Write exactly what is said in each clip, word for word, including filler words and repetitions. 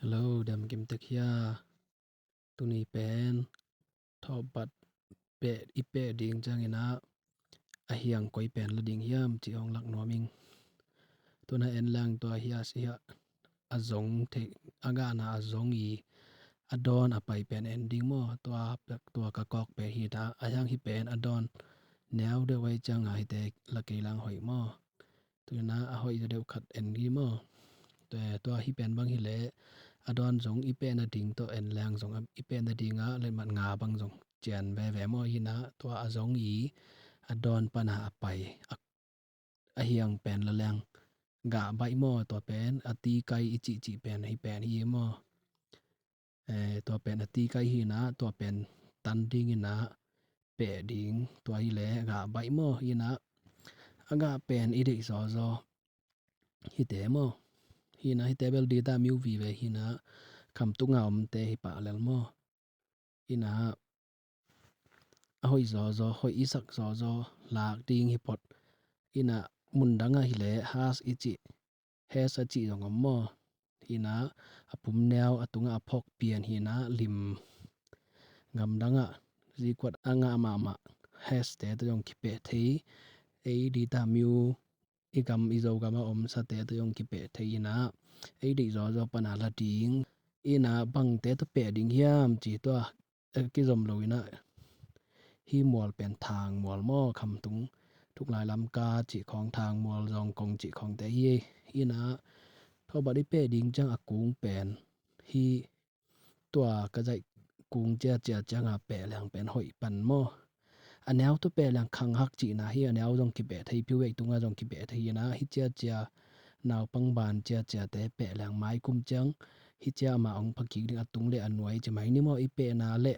Hello, dam kim tek hia? Tuni pen thawhbat peh, i peh ding ciangin ah a hiang koi pen la ding hiam cih hong lak nuam ing. Tuna en lang tua hia si hia, a zong thei, a gahna a zong i a dawn a pai pen en ding maw? Tua pek, tua ka kawk pen hi ta, a hiang hi pen a dawn neu deuh ai ciang a hite la kei lang hoih maw? Tuna a hoih zaw deuh khat en ding maw? Tua, tua hi pen bang hi leh a dawn zong i peh nading tawh en leng zong i peh nading ah letmat nga bang zong cian veve maw? Hi na tua a zong i a dawn pana a pai a, a hiang pen la leng gah baih maw? Tua pen a tikai i cihcih pen hi pen hi maw? Eh, tua pen a tikai hi na, tua pen tan ding hi na, peh ding, tua hi leh gah baih maw? Hi na a gah pen i deih zawzaw hite maw? Hi na hite bel dita miu vive hi na, khamtung a omte hi pah lel maw? Hi na a hoih zawzaw, hoih i sak zawzaw lak ding hi phot. Hi na mundang ah hi leh has i cih, hes a cih zong om maw? Hi na a pum neu a tungah a phawk pian hi na lim gamdang ah zikuat a ngah mahmah heste tawh zong kipeh thei. Ei dita miu i gam i Zogam a om sate tawh zong kipeh thei hi na ei deih zawzaw pana la ding. Hi na bangte tawh peh ding hiam ci tua, eh, kizom lo hi na hi mual pen thang mual maw? Khamtung thuklai lamka cih khawng thang mual, zawngkong cih khawngte hi. Hi na thawhbat i peh ding ciang a kung pen hi tua ka zaih kung ciacia ciang a peh leng pen hoih pan maw? A neu tawh peh leng khang hak cihna hi, a neu zong kipeh thei, piu veih tungah zong kipeh thei hi na hi ciacia naupang ban ciaciate peh leng mai kum ciang hi cia amah hong phakik ding a tung le a nuai ci mai ni maw? I pehna le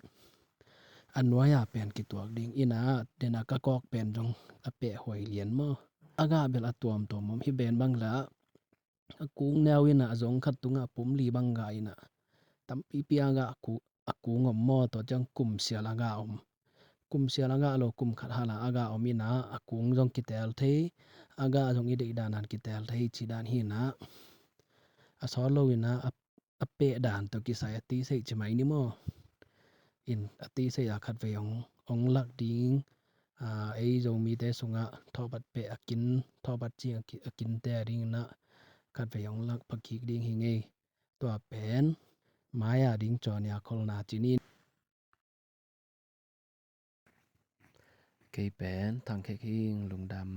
a nuai a pen kituak ding hi na dena ka kawk pen zong a peh huai lian maw? A gah bel a tuamtuam om hi ben bang la a kung neu hi na a zong khat tungah pum li bang gah hi na tampipi a gah a kung om maw? Tua ciang kum sial a gah om, kum sial a gah lo, kum khat hala a gah om hi na a kung zong kitel thei, a gah zong i deih danan kitel thei ci dan hi na a sawt lo hi na a, a peh dan tawh kisai a tisei ci mai ni maw? In a tisei a khat vei hong, hong lak ding, a, ei Zomite sungah thawhbat peh a kin, thawhbat cing a ki-, a kinte a ding na khat vei hong lak phakik ding hi ngei. Tua pen mai a ding cawn i a kholna ci ni. Kei pen Thang Khek Hing, lungdam.